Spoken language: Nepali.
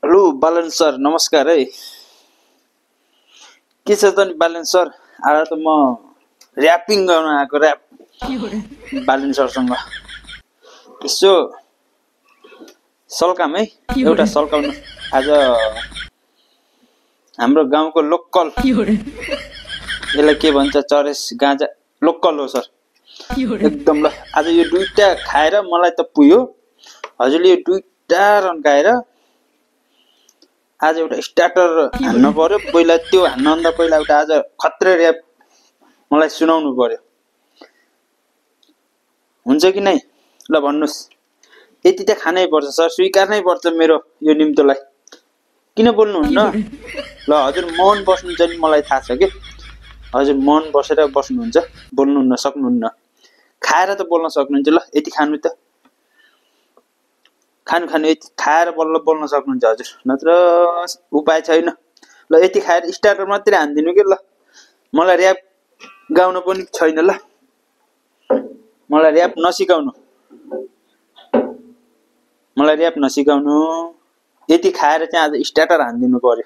हेलो बालन सर, नमस्कार है। के छ त नि बालन सर? आज त म र्यापिङ गर्न आएको, र्याप बालन सरसँग। यसो सल्काम है, एउटा सल्काउनु। आज हाम्रो गाउँको लोकल, यसलाई के भन्छ, चरेस गाँजा लोकल हो सर, एकदम। ल आज यो दुईटा खाएर मलाई त पुग्यो। हजुरले यो दुईटा रन्काएर आज एउटा स्टार्टर हान्न पर्यो। पहिला त्यो हान्नभन्दा पहिला एउटा आज खत्रे र्याप मलाई सुनाउनु पर्यो, हुन्छ कि नै? ल भन्नुहोस्। यति त खानै पर्छ सर, स्वीकार्नै पर्छ मेरो यो निम्तोलाई। किन बोल्नुहुन्न? ल हजुर मौन बस्नुहुन्छ नि, मलाई थाहा छ कि हजुर मौन बसेर बस्नुहुन्छ, बोल्नुहुन्न, सक्नुहुन्न। खाएर त बोल्न सक्नुहुन्छ। ल यति खानु त, खानु यति खाएर बल्ल बोल्न सक्नुहुन्छ हजुर, नत्र उपाय छैन। ल यति खाएर स्टार्टर मात्रै हानिदिनु कि। ल मलाई र्याप गाउन पनि छैन। ल मलाई र्याप नसिकाउनु, मलाई र्याप नसिकाउनु। यति खाएर चाहिँ आज स्टार्टर हानिदिनु पर्यो।